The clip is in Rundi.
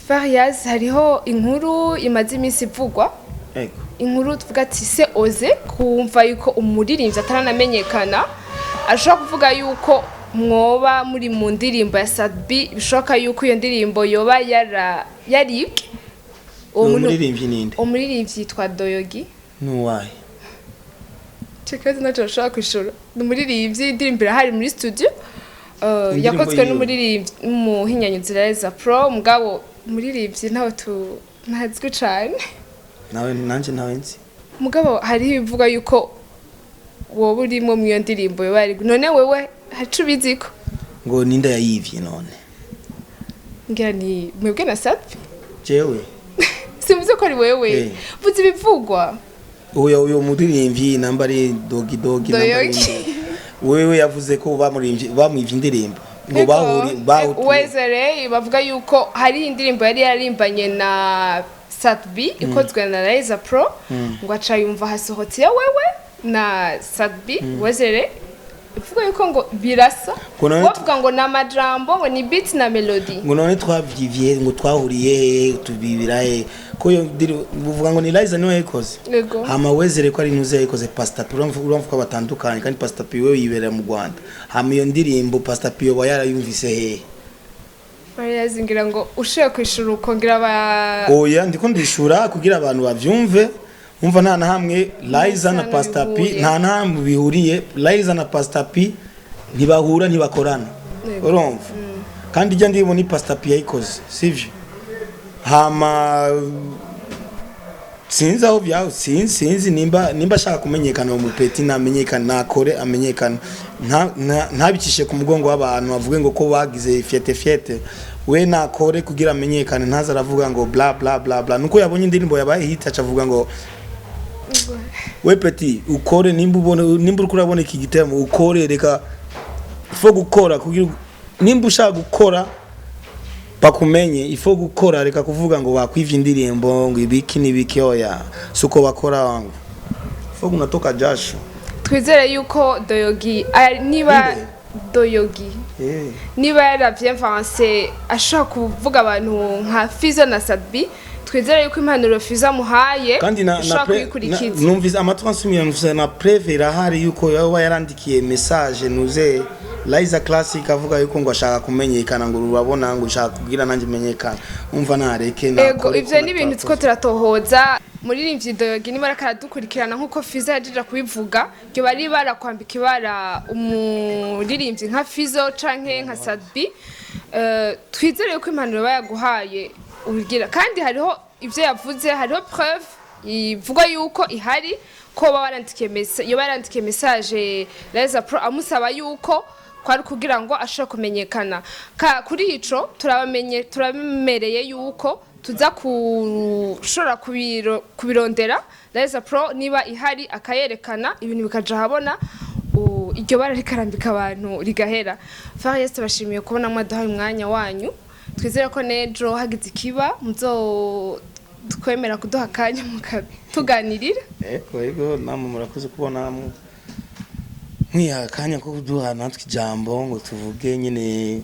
Farias, hariho inkuru imaze iminsi ivugwa. Inkuru tuvuga ati c'est osé kumva yuko umuririmbyi ataranamenyekana ashobora kuvuga yuko mwoba muri mu ndirimbo ya Sat-B. Bishoboka yuko iyo ndirimbo yoba yara yaribwe. Uwo Uwo muntu, muririmbyi ninde? Umuririmbyi yitwa Doyogi. Nuwahe? Ico kibazo ntaco bashobora kwishura. Ni umuririmbyi, indirimbo irahari muri studio. Indirimbo Yakozwe yiwe. n'umuririmbyi n'umuhinyanyuzi Reza Pro, mugabo umuririmbyi ntawe tu ntazwi cane. Nawe nanje ntawe nzi. Mugabo hariho ibivuga yuko wowe urimo mu iyo ndirimbo yoba yari. None wewe haca ubiziko? Ngo ninde yayivye none? Ngira ni mwebwe na Sat-B. Jewe? Simvuze ko ari wewe. Vuze ibivugwa. Uyo muririmbyi namba ari Dogi Dogi, namba ari Doyogi. Wewe yavuze ko bamuririmbye, bamwivye indirimbo ngo bahuri bahu. Wezere bavuga yuko hari indirimbo yari yararimbanye na Sat-B ikozwe na Reza Pro, ngo aca yumva hasohotse ya wewe na Sat-B. Wezere ivuga yuko ngo birasa. Ngo none Bavuga ngo ni amajambo, ngo ni beat na melody. Ngo none twavyivye, ngo twahuriye he, tubibira he ko iyo buvuga ngo ni Liza niwe yayikoze? Yego. Hama Wezere ko ari ntuze yayikoze, Pastor P, urumva ko batandukanye, kandi Pastor P we yibera mu Rwanda. Hama iyo ndirimbo Pastor P yoba yarayumvise hehe? Barazingira ngo ushoboye kwishura ukongera ba Oya, ndiko ndishura kugira abantu bavyumve. Umva, nta na hamwe Liza na Nta Pastor P bihuriye. nta na hamwe bihuriye. Liza na Pastor P ntibahura, ntibakorana. Urumva, kandi ijya ndirimbo ni Pastor P yayikoze, sivyo? Hama sinzi aho bya sinzi nimba ashaka kumenyekana, uwo mupeti namenyekana, nakore amenyekana, ntabicishe ku mugongo w'abantu, avuge ngo ko bagize fiete fiete. We nakore kugira amenyekane, ntaza aravuga ngo bla bla bla bla. Nuko yabonye indirimbo yabaye hit, aca avuga ngo we petit ukore. Nimba ubona, nimba uriko urabona iki gitemo, ukore. Reka ifo gukora kugira, nimba ushaka gukora bakumenye, ifo gukora. Reka kuvuga ngo bakwivye indirimbo, ngo ibiki n'ibiki. Oya, suko bakora wangu, ifo kunatoka jasho. Twizere yuko Doyogi niba Inde? Doyogi niba yaravyivanse, ashobora kuvuga abantu nka Fizo na Sat-B. Twizere yuko impanuro Fizo amuhaye Kandi na ishobora kuyikurikiza. Numvise amatwi ansumira, numvise na preuve irahari yuko yoba yarandikiye message nuze Liza Classic, avuga yuko ngo ashaka kumenyekana, ngo urabona, ngo ushaka kugira nanjye menyekana. Umva, nareke Ego. nakore. Ivyo Ko ni ibintu natakoze. two turatohoza. Muririmbyi Doyogi niba ariko aradukurikirana, nk'uko Fizo yajeje kubivuga, ryo bari barakwambika ibara umuririmbyi nka Fizo canke nka Sat-B. Twizere yuko impanuro bayaguhaye ubigira. Kandi hariho ivyo yavuze, hariho preuve ivugwa yuko ihari ko baba barandikiye yoba yarandikiye message Liza Pro amusaba yuko kwari kugira ngo ashobore kumenyekana. Kuri ico turabamenye, turabemereye yuko tuza kushobora kubirondera Liza Pro niba ihari akayerekana, ibintu bikaja ahabona, iryo bara rikarambika abantu rigahera. Farias, bashimiye kubona mwaduhaye umwanya wanyu. Twizere ko nejo hagize ikiba muzo twemera kuduha akanya mukatuganirira. Ego, namwe murakoze kubona mwiha akanya ko kuduha natwe ijambo ngo tuvuge nyine.